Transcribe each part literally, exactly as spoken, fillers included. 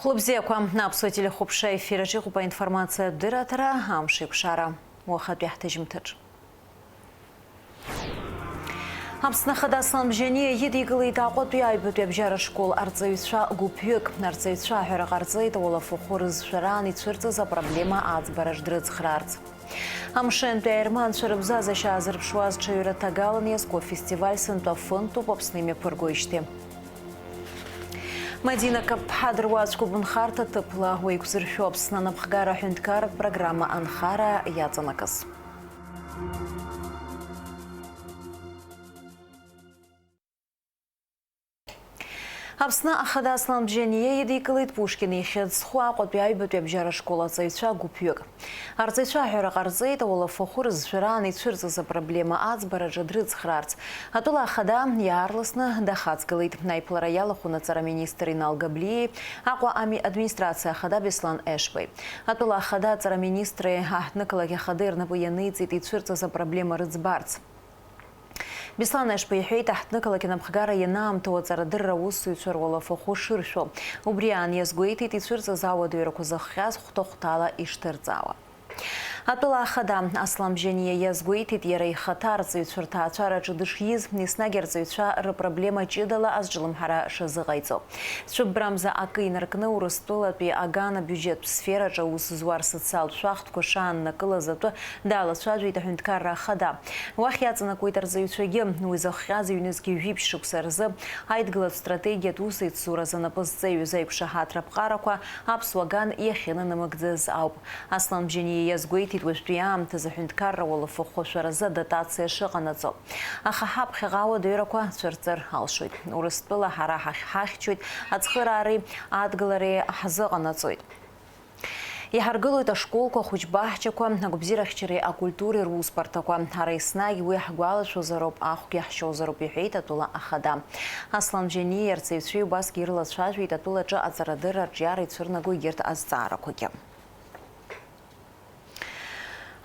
Лыбзиақәа, Аԥсуа телехәаԥшра ефир аҿы иҟоуп аинформациатә дырраҭара, амш еиқәшара. Уахатәи ҳҭыжьымҭаҿ. Аԥсны Ахада Аслан Бжьаниа идикылеит Аҟәатәи аҩбатәи абжьара школ арҵаҩцәа гәыԥҩык. Арҵаҩцәа аҳәара ҟарҵеит, ауалафахәы рызшәараан ицәырҵыз апроблема аӡбараҿ дрыцхраарц. Амшынтәи аерманцәа рыбзазашьа аазырԥшуаз ҽаҩра ҭагалан иазку афестиваль сынтәа фынтәуп Аԥсны имҩаԥыргоижьҭеи. Мадина Каԥԥҳа дыруаӡәкуп нхарҭа ҭыԥла уеиқәзыршәо Аԥсны анапхгара аҳәынҭқарратә программа анхара иаҵанакыз. Аԥсны Ахада Аслан Бжьаниа идикылеит Пушкин ихьӡ зху Аҟәатәи аҩбатәи абжьара школ аҵаҩцәа гәыԥҩык. Арҵаҩцәа аҳәара ҟарҵеит, ауалафахәы рызшәараан ицәырҵыз апроблема аӡбараҿы дрыцхраарц. Атәыла Ахада иаарласны дахаҵгылеит. Аиԥылара иалахәын аҵара министр Инал Габлиеи Аҟәа ами-, администрациа Ахада Беслан Ешбеи. Атәыла Ахада аҵара министри аҳҭнықалақь Ахадеи рнапы ианиҵеит ицәырҵыз апроблема рыӡбарц. Беслан Ешба иҳәеит, аҳҭнықалақь анапхгара ианаамҭоу аҵарадырра аусзуҩцәа руалафахәы шыршәо. Убри аан иазгәеиҭеит ицәырҵыз ауадаҩрақәа зыхҟьаз хәҭа-хәҭала ишҭырҵаауа. Атәыла Ахада Аслан Бжьаниа иазгәеиҭеит, иара ихаҭа арҵаҩцәа рҭаацәараҿы дышиз, еснагь арҵаҩцәа рыпроблема ҷыдала азҿлымҳара шазыҟаиҵо. Цәыббрамза акы инаркны Урыстәылатәи аган абиуџьеттә сфераҿы аус зуа рсоциалтә шәахтәқәа шааннакылаз атәы далацәажәеит аҳәынҭқарра ахада. Уахь иаҵанакуеит арҵаҩцәагьы. Уи зыхҟьаз ҩнызқьи жәиԥшь шықәса рзы аидгылатә стратегиатә усеицуразы напы зҵаҩыз аиқәшаҳаҭра аԥҟарақәа аԥсуа ган иахьынанамыгӡаз ауп. Аслан Бжьаниа иазгәеиҭеит, уажәтәи аамҭазы аҳәынҭқарра уалафахәы ашәаразы адотациа шыҟанаҵо. Аха ҳаԥхьаҟа ауадаҩрақәа цәырҵыр алшоит. Урыстәыла ҳара ҳахь ҳахьчоит, ацхыраареи адгылареи ҳзыҟанаҵоит. Иҳаргылоит ашколқәа, ахәыҷбаҳчақәа, агәабзиарахьчареи акультуреи русбарҭақәа. Ҳара еснагь уи ҳгәалашәозароуп, ахәгьы ҳшьозароуп, иҳәеит атәыла ахада. Аслан Бжьаниеи арҵаҩцәеи убасгьы ирлацәажәеит атәылаҿы аҵарадырра арҿиара ицәырнаго егьырҭ азҵаарақәагьы.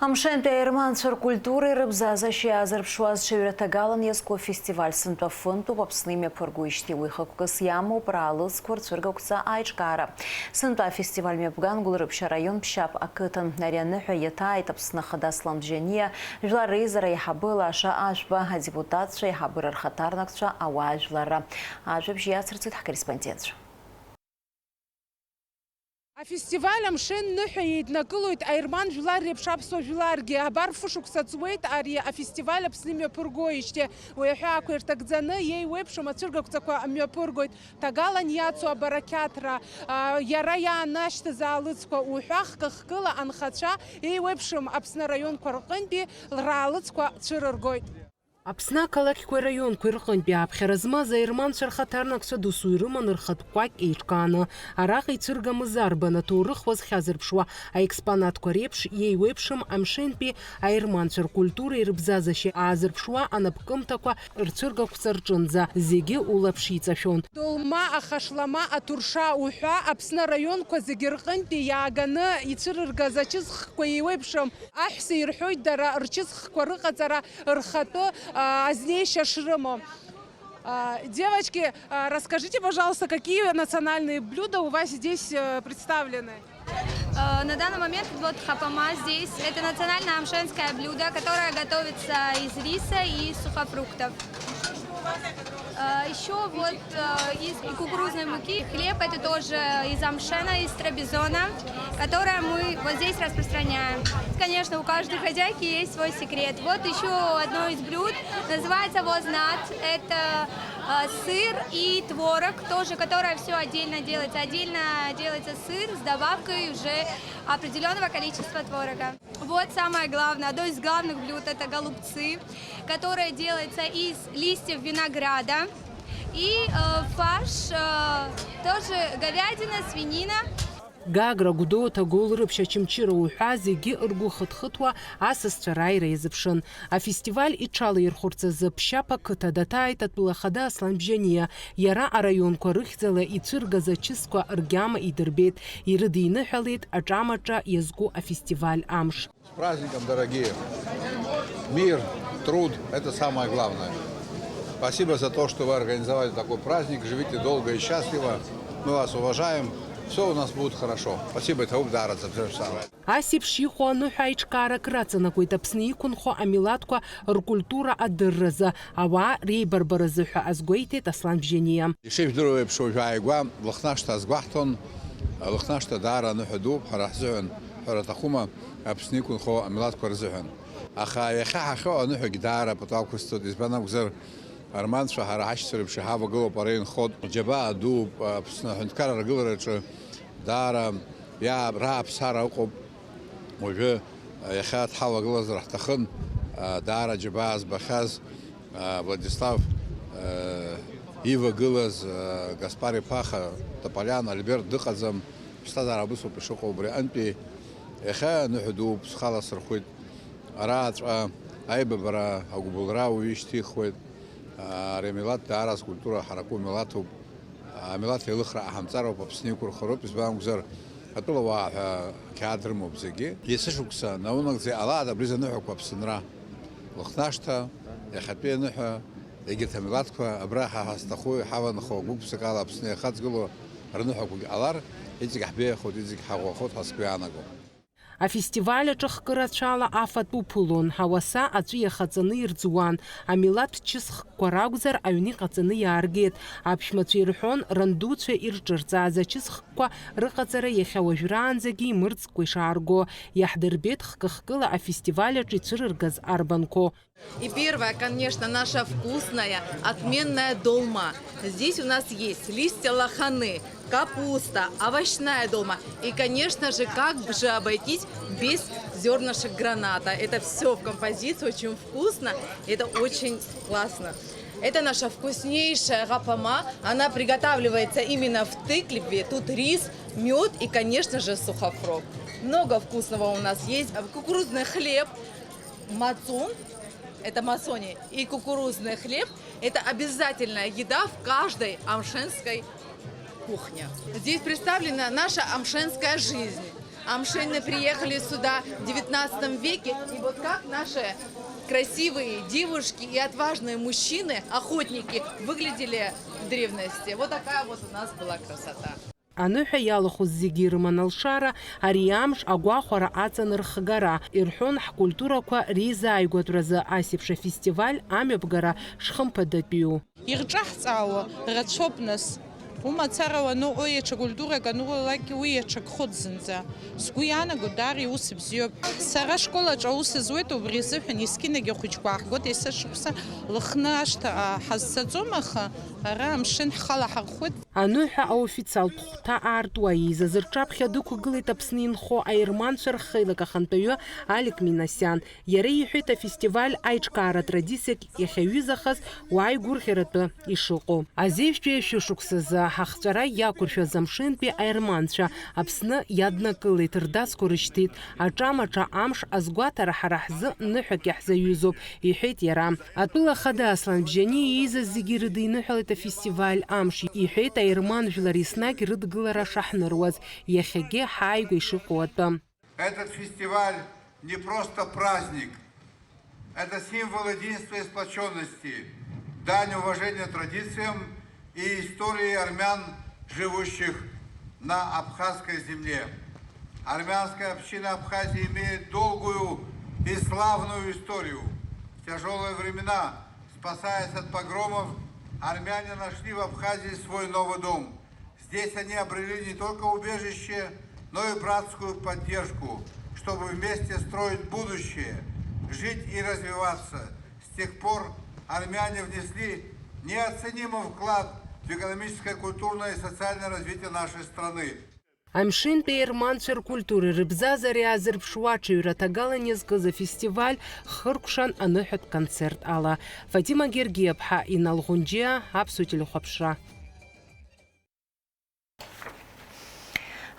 Амшынтәи аерманцәа ркультуреи рыбзазашьеи аазырԥшуаз ҽаҩра ҭагалан иазку афестиваль сынтәа фынтәуп Аԥсны имҩаԥыргоижьҭеи. Уи хықәкыс иамоуп раалыҵқәа рцәыргақәҵа аиҿкаара. Сынтәа афестиваль мҩаԥган Гәылрыԥшь араион Ԥшьаԥ ақыҭан. Ари аныҳәа иаҭааит Аԥсны Ахада Аслан Бжьаниа, Жәлар Реизара аиҳабы Лаша Ашәба, адепутатцәа аиҳабыра рхаҭарнакцәа, ауаажәларра. Ажәабжь иацырҵоит ҳкорреспондентцәа. Афестиваль амшын ныҳәа еиднакылоит аерман жәлар реиԥш аԥсуа жәларгьы. Абар, фышықәса ҵуеит ари афестиваль Аԥсны имҩаԥыргоижьҭеи. Уи аҳәаақәа ирҭагӡаны, иеиуеиԥшым ацәыргақәҵақәа мҩаԥыргоит. Ҭагалан иацу абарақьаҭра, а, иара иаанашьҭыз аалыҵқәа уҳәа, хкы-хкыла анхацәа еиуеиԥшым Аԥсны араионқәа рҟынтәи раалыҵқәа цәырыргоит. Аԥсны ақалақьқәеи раионқәеи рҟынтәи ааԥхьара змаз аерманцәа рхаҭарнакцәа досу ирыман рхатә кәакь еиҿкааны. Араҟа ицәыргамыз арбан аҭоурых уазхьазырԥшуа аекспонатқәа реиԥш, иеиуеиԥшым амшынтәи аерманцәа ркультуреи рыбзазашьеи аазырԥшуа анапкымҭақәа рцәыргақәҵа рҿынӡа зегьы улаԥш иҵашәон. Долма, ахашлама, аҭурша уҳәа Аԥсны араионқәа зегьы рҟынтәи иааганы ицәырыргаз ачысхқәа еиуеиԥшым. Аҳәса ирҳәоит дара рчысхқәа рыҟаҵара рхатәы, а, азнеишьа шрымоу. А, девочки, а, расскажите, пожалуйста, какие национальные блюда у вас здесь, э, представлены? Э, на данный момент вот хапама здесь. Это национальное амшенское блюдо, которое готовится из риса и сухофруктов. Э, ещё вот, э, из кукурузной муки. Хлеб это тоже из амшена, из трапезона, которое мы вот здесь распространяем. Конечно, у каждой хозяйки есть свой секрет. Вот ещё одно из блюд, называется вознат. Это, э, сыр и творог, тоже, которое всё отдельно делается. Отдельно делается сыр с добавкой уже определённого количества творога. Вот самое главное, одно из главных блюд, это голубцы, которое делается из листьев винограда. И, э, фарш, э, тоже говядина, свинина. Гагра, Гәдоуҭа, Гәылрыԥшь, Очамчыра уҳәа зегьы ргәы хыҭхыҭуа асасцәа рааира иазыԥшын. Афестиваль иҽалаирхәырц азы Ԥшьаԥ ақыҭа даҭааит атәыла ахада Аслан Бжьаниа. Иара араионқәа рыхьӡала ицәыргаз ачысқәа ргьама идырбеит, ирыдиныҳәалеит аҿамаҿа иазку афестиваль амш. С праздником, дорогие! Мир, труд — это самое главное. Спасибо за то, что вы организовали такой праздник. Живите долго и счастливо. Мы вас уважаем. Все у нас будет хорошо. Спасибо, иҭабуп даараӡа, бзиара шәзаҳауа. Ас еиԥш иҟоу аныҳәа аиҿкаарак раҵанакуеит Аԥсны иқәынхо амилаҭқәа ркультура адырразы, ауаа реибарбаразы ҳәа азгәеиҭеит Аслан Бжьаниа. Ишыжәдыруа еиԥш, уажә ааигәа Лыхнашҭа азгәаҳҭон. Лыхнашҭа даара аныҳәа дууп ҳара ҳзыҳәан, ҳәара аҭахума, Аԥсны иқәынхо амилаҭқәа рзыҳәан. Аха иахьа ҳахьыҟоу аныҳәагь даара пату ақәысҵоит, избан акәзар, арманцәа ҳара ҳашьцәа реиԥш иҳавагылоуп, ара инхоит. Џьабаа дууп, Аԥсны аҳәынҭқарра аргылараҿы даара иаа-, рааԥсара ыҟоуп. Уажәы, а, иахьа дҳалагылазар ҳҭахын, а, даара џьабаа збахьаз, а, Владислав, а, ивагылаз, а, Гаспар иԥа аха Тополиан Альберт дыҟаӡам, ԥсҭазаара абысоуп ишыҟоу убри аҟынтәи. Иахьа ныҳәа дууп, схала сырхәит. Арааҵәҟьа аибабара агәыбылра уаҩы ишьҭихуеит. Ари амилаҭ даара азкультура ҳараку милаҭуп. Амилаҭ еилыхра ҟаҳамҵароуп, Аԥсны иқәырхароуп, избан акәзар, атәылауаа ҳәа қьаад рымоуп зегьы. Есышықәса наунагӡа иҟалааит абри заныҳәақәа Аԥсынра. Лыхнашҭа, иахьатәи аныҳәа, егьырҭ амилаҭқәа абра ҳа ҳазҭаху, иҳаванхо гәык-ԥсыкала Аԥсны иахаҵгылоу рныҳәақәагь ҟалар, иҵегь ҳбеиахоит, иҵегь ҳаӷәӷәахоит ҳәа сгәы иаанагом. Афестиваль аҿы хкы рацәала афатә уԥылон, ауаса аҵәы иахаҵаны ирӡуан, амилаҭ чысхкқәа ракәзар, аҩны иҟаҵаны иааргеит. Аԥшәмацәа ирҳәон, рандуцәа ирҿырҵааз ачысхкқәа рыҟаҵара иахьа уажәраанӡагьы имырӡкәа ишаарго. Иаҳдырбеит хкы-хкыла афестиваль аҿы ицәырыргаз арбанқәоу. И первое, конечно, наша вкусная, отменная долма. Здесь у нас есть листья лоханы, капуста, овощная долма. И, конечно же, как же обойтись без зернышек граната? Это все в композиции, очень вкусно, это очень классно. Это наша вкуснейшая гапама. Она приготавливается именно в Тыклебе. Тут рис, мед и, конечно же, сухофрукт. Много вкусного у нас есть. Кукурузный хлеб, мацун, это мацони, и кукурузный хлеб. Это обязательная еда в каждой амшенской кухне. Здесь представлена наша амшенская жизнь. Амшены приехали сюда в девятнадцатом веке, и вот как наши красивые девушки и отважные мужчины, охотники, выглядели в древности. Вот такая вот у нас была красота. Аныҳәа иалахәыз зегьы ирыман алшара, ари амш агәахәара аҵанархгара, ирҳәон ҳкультурақәа реизааигәатәразы ас еиԥш афестиваль амҩаԥгара шхымԥадатәиу. Ирҿаҳҵаауа рацәоуп, нас. Умацара уаныҟоу, иаҽа культурак анурылак, уи иаҽа гхоит зынӡа. Сгәы иаанаго, даара иус бзиоуп. Сара ашкол аҿы аус зуеит, убри азыҳәан есқьынагьы ахәыҷқәа ааҳгоит, есышықәса Лыхны ашҭа, а, ҳазцаӡом, аха ара амшын ҳхала ҳархәоит. Аныҳәа аофициалтә хәҭа аартуа еизаз рҿаԥхьа дықәгылеит Аԥсны инхо аерманцәа рхеилак ахантәаҩы Алик Минасиан. Иара иҳәеит, афестиваль аиҿкаара традициак иахьаҩызахаз уааи гәырӷьаратәы ишыҟоу. Азеижәтәи ашәышықәсазы ҳахҵәара иақәыршәаз амшынтәи аерманцәа Аԥсны иаднакылеит, рдацқәа рышьҭит, аҿамаҿа амш азгәаҭара ҳара ҳзы ныҳәак иаҳзаҩызоуп, иҳәеит иара. Атәыла ахада Аслан Бжьаниа иизаз зегьы ирыдиныҳәалеит афестиваль амш, иҳәеит, аерман жәлар еснагь рыдгылара шаҳныруаз, иахьагьы ҳааигәа ишыҟоу атәы. Этот фестиваль не просто праздник, это символ единства и сплочённости, дань уважения традициям и истории армян, живущих на абхазской земле. Армянская община Абхазии имеет долгую и славную историю. В тяжёлые времена, спасаясь от погромов, армяне нашли в Абхазии свой новый дом. Здесь они обрели не только убежище, но и братскую поддержку, чтобы вместе строить будущее, жить и развиваться. С тех пор армяне внесли неоценимый вклад в экономическое, культурное и социальное развитие нашей страны. Амшынтәи аерманцәа ркультуреи рыбзазареи аазырԥшуа аҽаҩра аҭагалан иазкыз афестиваль хыркәшан аныҳәатә концерт ала. Фатима Гергиаԥҳа, Инал Ӷәынџьиа, Аԥсуа телехәаԥшра.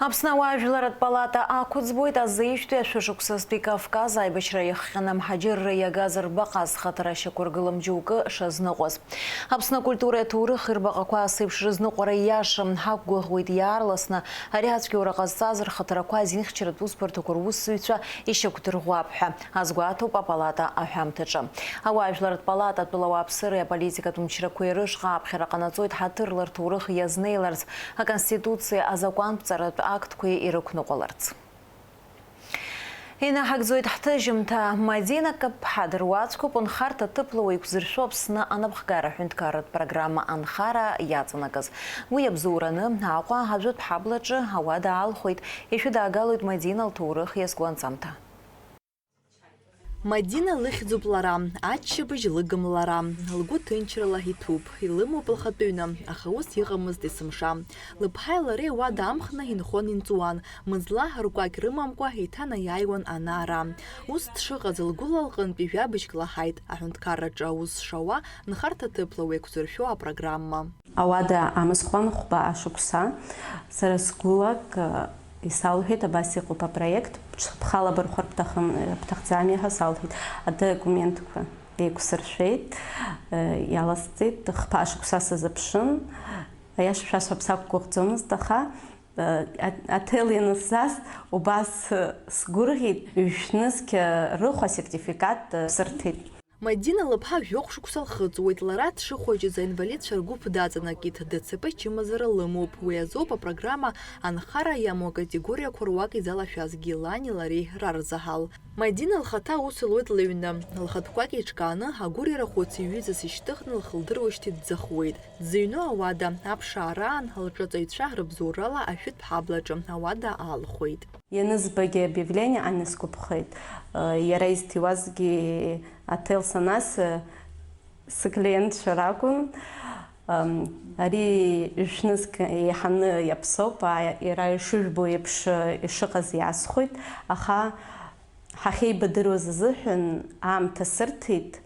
Аԥсны ауаажәларратә палата ақәыӡбоит азеижәтәи ашәышықәсазтәи Кавказ аибашьра иахҟьаны амҳаџьырра иагаз рбаҟа азхаҭара шьақәыргылам џьоукы шазныҟәаз. Аԥсны акультуреи аҭоурыхи рбаҟақәа ас еиԥш рызныҟәара ииашам, ҳақәгәыӷуеит иаарласны ари ацәгьоура ҟазҵаз рхаҭарақәа азинхьчаратә усбарҭақәа русзуҩцәа ишьақәдырӷәӷәап ҳәа, азгәаҭоуп апалата аҳәамҭаҿы. Ауаажәларратә палата атәылауааԥсыреи аполитикатә мчрақәеи рышҟа аԥхьара ҟанаҵоит ҳаҭырла рҭоурых иазнеиларц, Аконституциа азакәанԥҵаратә актқәеи ирықәныҟәаларц. Инаҳагӡоит ҳҭыжьымҭа. Мадина Каԥҳа дыруаӡәкуп, нхарҭа ҭыԥла уеиқәзыршәо Аԥсны анапхгара аҳәынҭқарратә программа анхара иаҵанакыз. Уи иабзоураны Аҟәа ажәытә ҳаблаҿы ауада аалхәеит, ишәыдаагалоит Мадина лҭоурых иазку анҵамҭа. Мадина лыхьӡуп лара, аччабжь лыгым лара, лгәы ҭынчрала иҭәуп, илымоуп лхатәы ҩны, аха ус иҟамызт есымша. Лыԥҳаи лареи уада амхны инхон-инҵуан, мызла ркәакь рымамкәа еиҭанаиааиуан ана-ара. Ус дшыҟаз лгәыла лҟынтәи жәабжьк лаҳаит, аҳәынҭқарраҿы аус шауа, нхарҭа ҭыԥла уеиқәзыршәо апрограмма. Ауада амысхуан хәба ашықәса, сара сгәылак, э, исалҳәеит, абас иҟоуп апроект, бҽ-, бхала бырхәар бҭахым, э, бҭахӡами ҳәа салҳәеит. Адокументқәа еиқәсыршәеит, э, иаласҵеит, хԥа шықәса сазыԥшын. Аиаша шәасҳәап, сақәгәыӷӡомызт, аха, э, а-, аҭел ианысзас убас, э, сгәырӷьеит, ҩышә нызқь, э, рыхә асертификат, э, сырҭеит. Мадина лыԥҳа жәохә шықәса лхыҵуеит, лара дшыхәыҷыз аинвалидцәа ргәыԥ даҵанакит, Д Ц П чымазара лымоуп, уи азоуп апрограмма анхара иамоу акатегориақәа руак изалашәазгьы лани лареи рарзаҳал. Мадина лхаҭа аус луеит лыҩны, лхатә кәакь еиҿкааны, агәырҩара хәыц иҩызас ишьҭыхны лхылдыруашьҭит дӡахуеит. Дзыҩноу ауада, аԥшаара аан, лҿаҵаҩцәа рыбзоурала ашәытә ҳаблаҿы ауада аалхәеит. Ианызбагьы объявление анысгәаԥхеит. Иара изҭиуазгьы аҭел санас, сыклиентцәа ракәын. Ари ҩышәнызқь еиҳаны иаԥсоуп, иара ишыжәбо еиԥш ишыҟаз иасхәеит, аха ҳахьеибадыруаз азыҳәан аамҭа сырҭеит.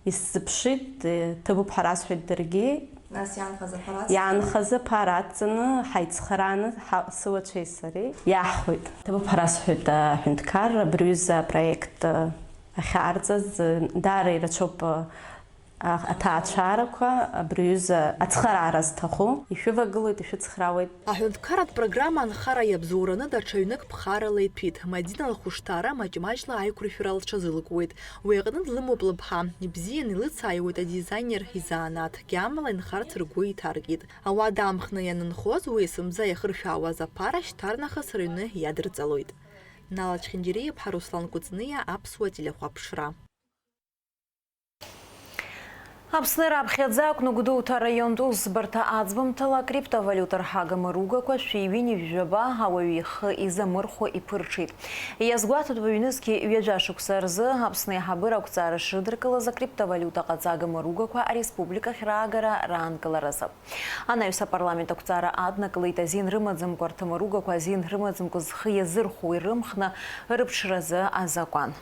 Исзыԥшит, э, ҭабуп ҳәа расҳәеит даргьы. Нас иаанхаз аԥара ацҵаны? Иаанхаз аԥара ацҵаны, ҳаицхырааны, ҳа-, сыуацәеи сареи иаҳҳәеит. Ҭабуп ҳәа расҳәеит, э, аҳәынҭқарра абри аҩыза апроект, э, ахьаарҵаз, э, даара ирацәоуп, э, а-, аҭаацәарақәа, абри аҩыза ацхыраара зҭаху. Ишәывагылоит, ишәыцхраауеит. Аҳәынҭқарратә программа анхара иабзоураны даҽа ҩнык ԥхарала иҭәит. Мадина лхәышҭаара маҷ-маҷла аиқәыршәара лҽазылкуеит. Уи аҟны длымоуп лыԥҳа. Ибзианы илыцааиуеит адизайнер изанааҭгьы, амала инхарц ргәы иҭаркит. Ауада амхны ианынхоз, уи есымза иахыршәаауаз аԥара шьҭарнахыс рыҩны иадырҵалоит. Нала Чхиндириаԥҳа, Руслан Кәыҵниа, Аԥсуа телехәаԥшра. Аԥсны раԥхьаӡа акәны Гәдоуҭа араионтә усбарҭа аӡбамҭала акриптовалиута рҳага мыругақәа шәи ҩынҩажәи жәаба ауаҩы ихы изамырхәо иԥырҽит. Иазгәаҭатәуп, ҩнызқьи ҩажәа шықәса рзы Аԥсны аиҳабыра ақәҵара шрыдыркылаз акриптовалиута ҟаҵага мыругақәа ареспубликахь раагара раанкыларазы. Анаҩс апарламент ақәҵара аднакылеит азин рымаӡамкәа рҭамыругақәа азин рымаӡамкәа зхы иазырхәо ирымхны рыԥшразы азакәан.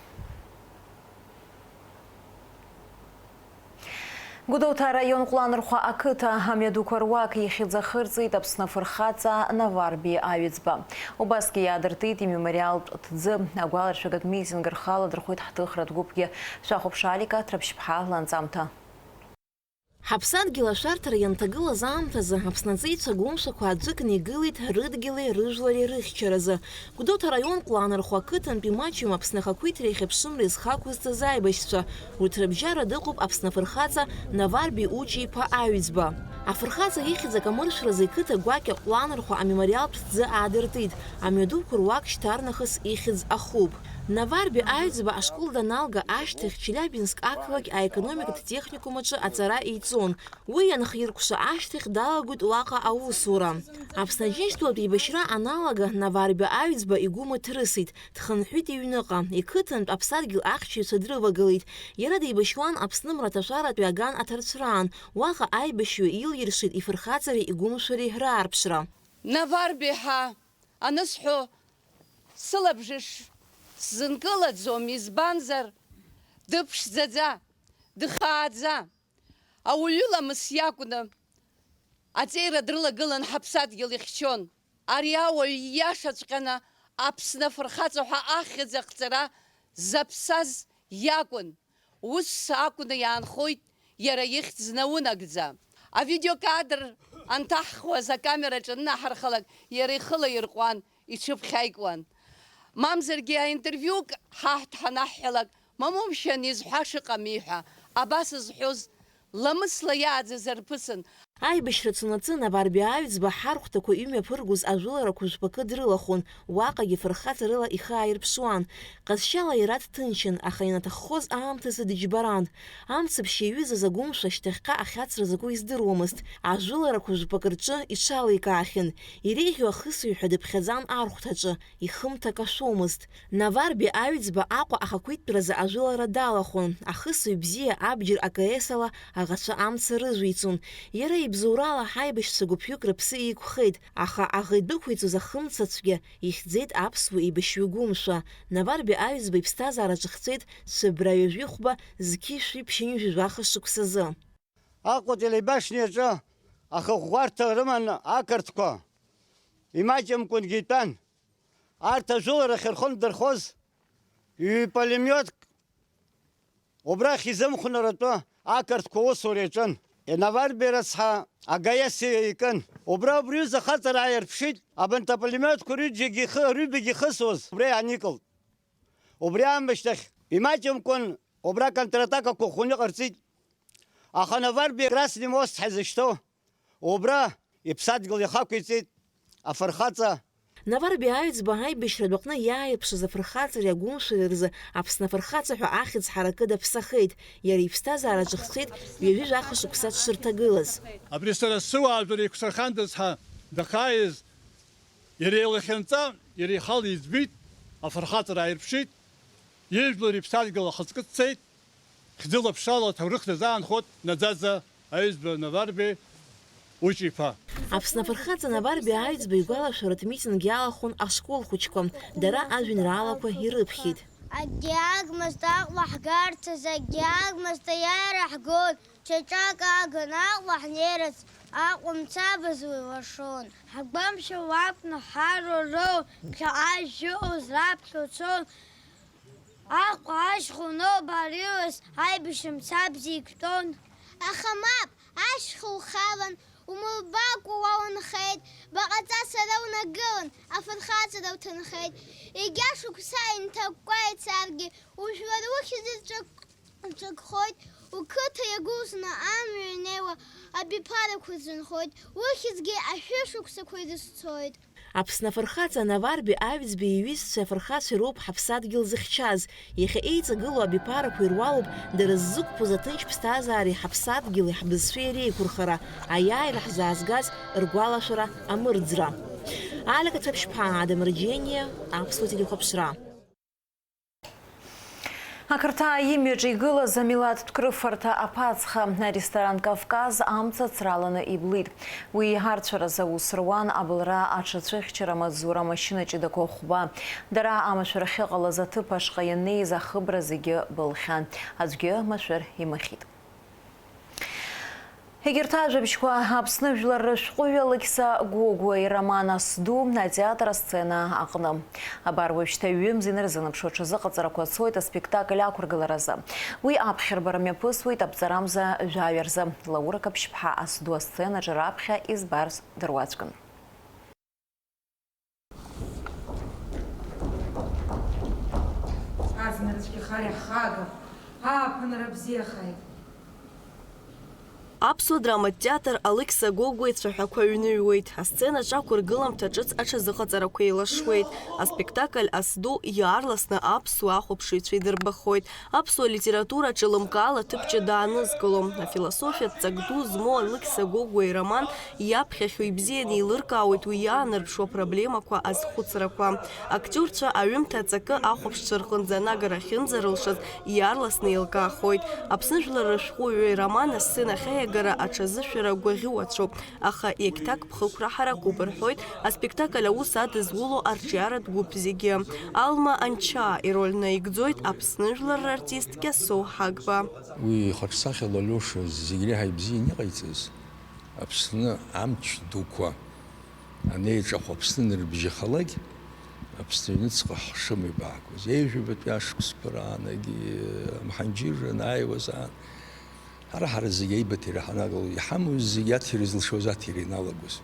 Гәдоуҭа араион Ҟәланырхәа ақыҭа амҩадуқәа руак ихьӡ ахырҵеит Аԥсны афырхаҵа Наварби Аҩӡба. Убасгьы иаадыртит имемориалтә ҭӡы. Агәаларшәагатә митинг рхы аладырхәит ҳҭыхратә гәыԥгьы. Шәахәаԥш, Алика Ҭраԥшьԥҳа ланҵамҭа. Ҳаԥсадгьыл ашәарҭара ианҭагылаз аамҭазы Аԥсны аҵеицәа гәымшәақәа аӡәыкны игылеит рыдгьыли рыжәлари рыхьчаразы. Гәдоуҭа араион Ҟәланырхәа ақыҭантәи маҷҩым Аԥсны ахақәиҭреи ахьыԥшымреи зхы ақәызҵаз аибашьцәа. Урҭ рыбжьара дыҟоуп Аԥсны афырхаҵа Наварби Уча-иԥа Аҩӡба. Афырхаҵа ихьӡ акамыршәразы иқыҭа гәакьа Ҟәланырхәа амемориалтә ҭӡы аадыртит, амҩадуқәа руак шьҭарнахыс ихьӡ ахуп. Наварби Аҩӡба ашкол даналга ашьҭахь Челиабинск ақалақь аекономикатә техникум аҿы аҵара иҵон. Уи ианхиркәша ашьҭахь далагоит уаҟа аусура. Аԥсны Аџьынџьтәылатә еибашьра аналага Наварби Аҩӡба игәы мыҭрысит, дхынҳәит иҩныҟа, иқыҭантә аԥсадгьыл ахьчаҩцәа дрывагылеит. Иара деибашьуан Аԥсны мраҭашәаратәи аган аҭарцәраан, уаҟа аибашьҩы илиршеит ифырхаҵареи игәымшәареи раарԥшра. Наварби ҳәа анысҳәо, сылабжыш сзынкылаӡом, избанзар, дыԥшӡаӡа, дхааӡа, ауаҩы ламыс иакәны аҵеира дрылагылан, ҳаԥсадгьыл ихьчон. Ари ауаҩ ииашаҵәҟьаны Аԥсны афырхаҵа ҳәа ахьӡ ахҵара заԥсаз иакәын. Ус акәны иаанхоит иара ихьӡ наунагӡа. Авидеокадр анҭаҳхуаз акамераҿы анаҳархалак, иара ихы лаирҟәуан, иҽыԥхьаикуан. Мамзаргьы аинтервиук ҳаҳҭ ҳанаҳҳәалак, мамоумшәан изҳәа шыҟами ҳәа, абас зҳәоз ламысла иааӡаз арԥысын. Аибашьра цунаҵы Наварбиа Аҩӡба ҳархәҭақәа имҩаԥыргоз ажәыларақәа жәпакы дрылахәын, уаҟагьы фырхаҵарыла ихы ааирԥшуан. Ҟазшьала иара дҭынчын, аха ианаҭаххоз аамҭазы дыџьбаран. Амцаԥшь иаҩызаз агәымшәа шьҭахьҟа ахьацра закәу издыруамызт. Ажәыларақәа жәпак рҿы иҽаликаахьан. Иреиӷьу ахысҩы ҳәа дыԥхьаӡан архәҭаҿы, ихымҭа кашәомызт. Наварби Аҩӡба Аҟәа ахақәиҭтәразы ажәылара далахәын. Ахысҩы бзиа абџьар А К С ала аӷацәа амца рыжәицон. Иара ибзоурала ҳаибашьцәа гәыԥҩык рыԥсы еиқәхеит, аха аӷа идәықәиҵоз ахымца цәгьа ихьӡеит аԥсуа еибашьҩы гәымшәа. Наварби Аҩӡба иԥсҭазаара ҿыхҵәеит цәыббра ҩажәи хәба зқьи шәи ԥшьынҩажәи жәаха шықәсазы. Аҟәа телебашниаҿы ахыӷәӷәарҭа рыман ақырҭқәа, имаҷымкәангьы итәан. Арҭ ажәыларахь рхы ндырхоз ҩ-пулемиотк убрахь изымхәнаратәы ақырҭқәа усура иаҿын. Инаварбеи рыцҳа агаиас икын. Убра убри ҩыза хаҵара ааирԥшит, абанҭ апулемиотқәа рҩыџьагьы ихы, рҩбагьы ихысуаз убра иааникылт. Убри аамышьҭахь имаҷымкәан убра контратакақәа ӷәӷәаны иҟарҵеит. Аха Наварбеи Красный мост ҳәа изышьҭоу, убра иԥсадгьыл иахақәиҵеит афырхаҵа. Наварбеи Аҩӡба аибашьратә аҟны иааирԥшыз афырхаҵареи агәымшәареи рзы Аԥсны афырхаҵа ҳәа ахьӡ ҳаракы даԥсахеит. Иара иԥсҭазаара ҿыхҵәеит ҩажәи жәаха шықәса дшырҭагылаз. Абри сара сыуаажәлар еиқәсырхандаз ҳәа дахааиз, иара илахьынҵа, иара ихала иӡбеит, афырхаҵара ааирԥшит, ижәлар иԥсадгьыл ахаҵкы дцеит, хьӡыла-ԥшала аҭоурых дазаанхоит наӡаӡа Аҩӡба Наварбеи Уча-иԥа. Аԥсны афырхаҵа Наварбеи Аҩӡба игәалашәаратә митинг иалахәын ашкол хәыҷқәа, дара ажәеинраалақәа ирыԥхьеит. Акгьы агмызт Аҟәа ҳгарцаз, акгьы агмызт аиааира ҳгон, Чачак агын Аҟәа ҳнеирц, Аҟәа мцабз уи лашон. Ҳгәамшәа уакәны ҳаруроу, ԥхьаҟа ишәыҟоз раԥхьа уцон, Аҟәа ашьха уноуба ари уажә аибашьра мцабз иктәон. Аха мап, ашьха ухалан, умырбакәа уа унхеит, баҟаҵа сара унагылан, афырхаҵара уҭынхеит. Егьа шықәса инҭакәкәа ицаргьы, ужәлар ухьӡ рҿак-, рҿакхоит, уқыҭа иагәылсны амҩа ианеиуа абиԥарақәа рзынхоит, ухьӡгьы ашәышықәсақәа ирызцоит. Аԥсны афырхаҵа Наварби Аҩӡбеи иҩызцәеи афырхацәеи роуп ҳаԥсадгьыл зыхьчаз. Иахьа еиҵагылоу абиԥарақәа ируалуп дара ззықәԥоз аҭынч ԥсҭазаареи ҳаԥсадгьыли ҳбызшәеи реиқәырхара, аиааира ҳзаазгаз ргәалашәара амырӡра. Алика Ҭаԥшьԥҳа, Адам Рџьениа, Аԥсуа телехәаԥшра. Ақырҭаа имҩаҿы игылаз амилаҭтә крыфарҭа Аԥацха аресторан Кавказ амца ацраланы иблит. Уи иҳарцәараз аус руан абылра аҽацәыхьчара амаҵзура амашьына ҷыдақәа хәба. Дара амашәыр ахьыҟалаз аҭыԥ ашҟа ианнеиз ахыбра зегьы былхьан. Аӡәгьы машәыр имыхьит. Егьырҭ ажәабжьқәа Аԥсны жәлар рышәҟәыҩҩы Алықьса Гогәуа ироман Ас ду атеатр асцена аҟны. Абар уажәшьҭа ҩымз инарзынаԥшуа аҽазыҟаҵарақәа цоит аспектакль ақәыргыларазы. Уи аԥхьарбара мҩаԥысуеит аԥҵарамза жәаҩа рзы. Лаура Қаԥшьԥҳа Ас ду асценаҿы раԥхьа избарц дыруаӡәкын. Азна цәгьахар иаҳхагап, ааԥынра бзиахааит. Аԥсуа драматә театр Алықьса Гогәуа ицәаҳәақәа ҩныҩуеит, асценаҿ ақәыргыламҭа ҿыц аҽазыҟаҵарақәа еилашуеит, аспектакль Ас ду иаарласны аԥсуа ахәаԥшыҩцәа идырбахоит, аԥсуа литератураҿы лымкаала ҭыԥ ҷыда аанызкыло, афилософиатә ҵак ду змоу Алықьса Гогәуа ироман иаԥхьахьоу ибзианы еилыркаауеит уи иаанарԥшуа проблемақәа азхәыцрақәа. Актиорцәа аҩымҭа аҵакы ахәаԥшцәа рҟынӡа анагара ахьынӡарылшаз иаарласны еилкаахоит. Аԥсны жәлар рышәҟәыҩҩы ироман асцена ахьаиагара аҽазышәара гәаӷьуацәоуп, аха иагьҭак ԥхықәра ҳаракуп рҳәоит аспектакль аус адызуло арҿиаратә гәыԥ зегьы. Алма Анчаа ироль наигӡоит Аԥсны жәлар рартист Кьасоу Ҳагба. Уи ихаҿсахьала Алиоша зегь реиҳа ибзианы иҟаиҵаз, Аԥсны амч дуқәа Анеиҿахә Аԥсны анырбжьахалак, Аԥсны аҩныҵҟа ҳшымҩаԥаагоз, ҩажәабатәи ашықәсқәа раанагьы, амҳанџьырра анааиуаз аан, ҳара-ҳара зегьы аибыҭара ҳанагало, иҳамоу зегьы аҭира зылшоз аҭира иналагоз.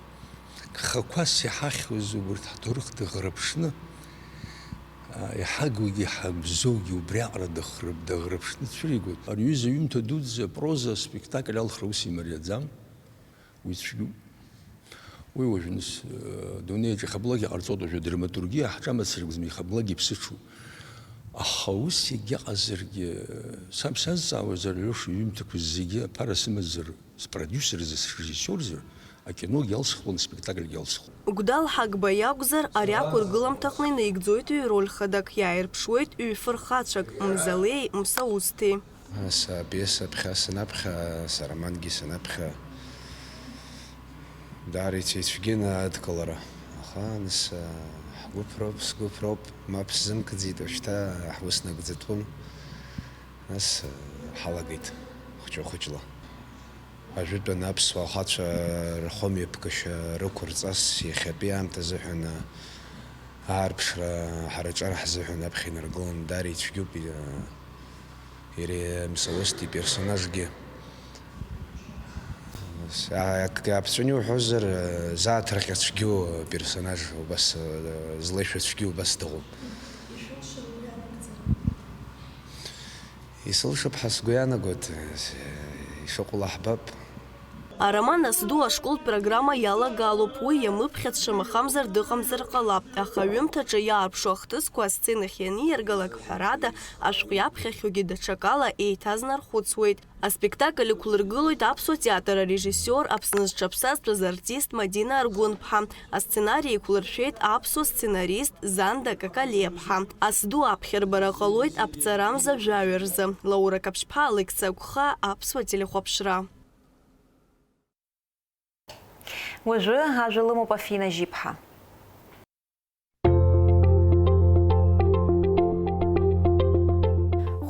Гхақәас иҳахьуаз убарҭ ҳҭоурых дыӷраԥшны, а, иҳагугьы иҳагәӡоугьы убриаҟара дыхрып-, дыӷраԥшны дцәыригоит. Ари аҩыза ҩымҭа дуӡӡа апроза аспектакль алхра ус имариаӡам. Уи цәгьоуп. Уи уажәы нас, э, дунеиаҿ ихаблак иҟарҵоит, уажәы адраматургиа ҳҿамацаргьы зны ихаблак иԥсыҽуп. Аха ус егьыҟазаргьы, э, саб сазҵаауазар, Леша иҩымҭақәа зегьы аԥара сымазар, спродиусерзар, срежиссиорзар, акиногьы алсхуан, аспектакльгьы алсхуан. Гәдал Ҳагба иакәзар, ари ақәыргыламҭаҟны инаигӡоит ҩ-роль хадак, иааирԥшуеит ҩ-фырхацәак, Мзалеи Мсаусҭи. Ас апиеса ԥхьа санаԥхьа, ас аромангьы санаԥхьа, даара ицәгьаны адкылара. Аха, нас, ҳгәыԥроуп, сгәыԥроуп, мап сзымкӡеит, уажәшьҭа ҳус нагӡатәым. Нас, ҳалагеит хәҷы-хәыҷла. Ажәытәан аԥсуа ахацәа рхымҩаԥгашьа рықәырҵас иахьатәи аамҭа азыҳәан аарԥшра ҳара аҿар ҳзыҳәан аԥхьа инаргылан, даара ицәгьоуп, иа-, иара Мсаусҭ иперсонажгьы. С-, а-, акгьы аԥҵәаны иуҳәозар, зааҭ рҟьа цәгьоу персонаж убас, злеишәа цәгьоу убас дыҟоуп. Ишәылшар уи анагӡара? Исылшап ҳәа сгәы иаанагоит, ишыҟоу лаҳбап. Ароман Асду ашколтә программа иалагалоуп, уи иамыԥхьац шамахамзар дыҟамзар ҟалап, аха аҩымҭаҿы иаарԥшу ахҭысқәа асценахь ианиаргалак, ҳәарада, ашәҟәы иаԥхьахьоугьы даҽакала еиҭазнархәыцуеит. Аспектакль ықәлыргылоит аԥсуа театр арежиссиор, Аԥсны зҽаԥсазтәыз артист Мадина Аргәынԥҳа, асценари еиқәлыршәеит аԥсуа сценарист Занда Какалиаԥҳа. Асду аԥхьарбара ҟалоит аԥҵарамза жәаҩа рзы. Лаура Каԥшьԥҳа, Алықьса Агәха, аԥсуа телехәаԥшра. Уажәы ажәа лымоуп Афина Жьиԥҳа.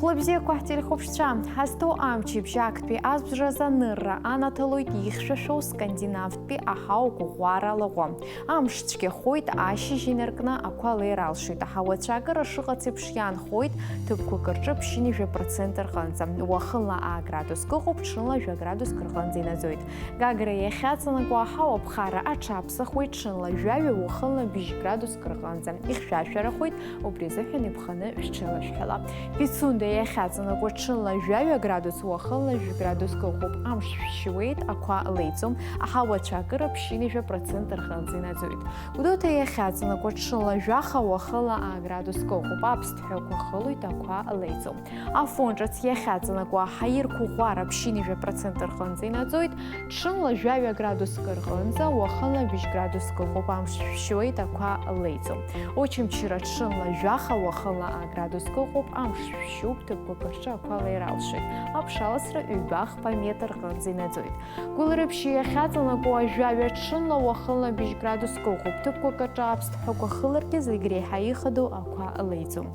Хәлыбзиақәа ҳтелехәаԥшцәа, ҳазҭоу амчыбжь актәи азбжазы анырра анаҭалоит ихьшәашәоу скандинавтәи аҳауа гәыӷәӷәара лаҟәы. Амш цәгьахоит, ашьыжь инаркны ақәа леир алшоит, аҳауа ацәаакыра шыҟац еиԥш иаанхоит, ҭыԥқәак рҿы ԥшьынҩажәа процент рҟынӡа. Уахынла аа градуск ыҟоуп, ҽынла жәа градуск рҟынӡа инаӡоит. Гагра иахьаҵанакуа аҳауа ԥхара аҽаԥсахуеит, ҽынла жәаҩа, уахынла быжь градуск рҟынӡа ихьшәашәарахоит, убри азыҳәан ибханы шәҽеилышәҳәала. Пицунда иахьаҵанакуа ҽынла жәаҩа градус, уахынла жәа градуск ыҟоуп, амш шәшьуеит, ақәа леиӡом, аҳауа ацәаакыра ԥшьынҩажәа процент рҟынӡа инаӡоит. Гәдоуҭа иахьаҵанакуа ҽынла жәаха, уахынла аа градуск ыҟоуп, аԥсҭҳәақәа хылоит, ақәа леиӡом. Афон ҿыц иахьаҵанакуа аҳаирқәа ӷәӷәара ԥшьынҩажәа процент рҟынӡа инаӡоит, ҽынла жәаҩа градуск рҟынӡа, уахынла быжь градуск ыҟоуп, амш шәшьуеит, ақәа леиӡом. Очамчыра ҽынла жәаха, уахынла аа градуск ыҟоуп, амш шәшьуп, ҭыԥқәак рҿы ақәа леир алшоит. Аԥшаласра ҩба-хԥа метр рҟынӡа инаӡоит. Гәылрыԥшь иахьаҵанакуа жәаҩа ҽынла, уахынла быжь градуск ыҟоуп, ҭыԥқәак аҿы аԥсҭҳәақәа хыларгьы зегь реиҳа ихадоу ақәа леиӡом.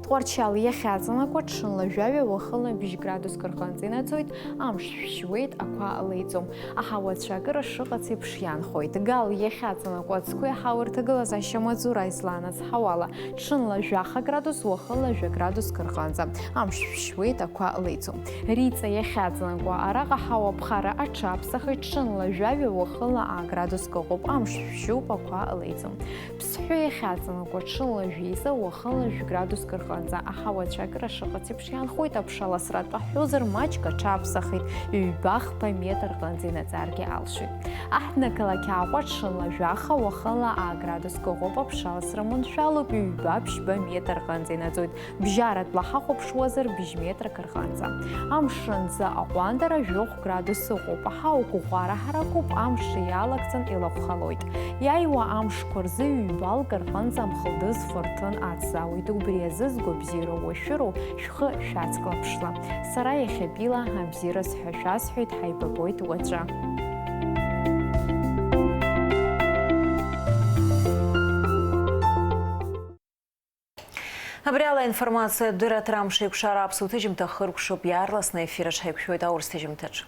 Тҟәарчал иахьаҵанакуа ҽынла жәаҩа, уахынла быжь градуск рҟынӡа инаӡоит, амш шәшьуеит, ақәа леиӡом. Аҳауа ацәаакыра шыҟац еиԥш иаанхоит. Гал иахьаҵанакуа ацқәеи аҳауеи рҭагылазаашьа амаҵура излаанацҳауала, ҽынла жәаха градус, уахынла жәа градуск рҟынӡа. Амш шәшьуеит, ақәа леиӡом. Риҵа иахьаҵанакуа араҟа аҳауа ԥхара аҽаԥсахит, ҽынла жәаҩа, уахынла аа градуск ыҟоуп, амш шәшьуп, ақәа леиӡом. Ԥсҳәы иахьаҵанакуа ҽынла жәеиза, уахынла жәа градуск рҟынӡа аҳауа ацәаакыра шыҟац еиԥш иаанхоит, аԥшаласра атәы ҳҳәозар, маҷк аҽаԥсахит, ҩба-хԥа метр рҟынӡа инаӡаргьы алшоит. Аҳҭнықалақь Аҟәа ҽынла жәаха, уахынла аа градуск ыҟоуп, аԥшаласра маншәалоуп, ҩба-ԥшьба метр рҟынӡа инаӡоит. Бжьаратәла ҳахәаԥшуазар, быжь метрак рҟынӡа. Амшынӡы аҟәандара жәохә градус ыҟоуп, аҳауа гәыӷәӷәара ҳаракуп, амш иалагӡан илахәхалоит. Иааиуа амшқәа рзы ҩбалк рҟынӡа амхылдыз фырҭын аҵзаауеит, убри азы згәабзиароу уашәыроу шәхы шәацклаԥшла. Сара иахьатәила абзиара сҳәа шәасҳәеит, ҳаибабоит уаҵәы. Абри ала аинформациатә дырраҭара амш еиқәшара аԥсуа ҭыжьымҭа хыркәшоуп, иаарласны аефир аҿы ҳаиқәшәоит аурыс ҭыжьымҭаҿы.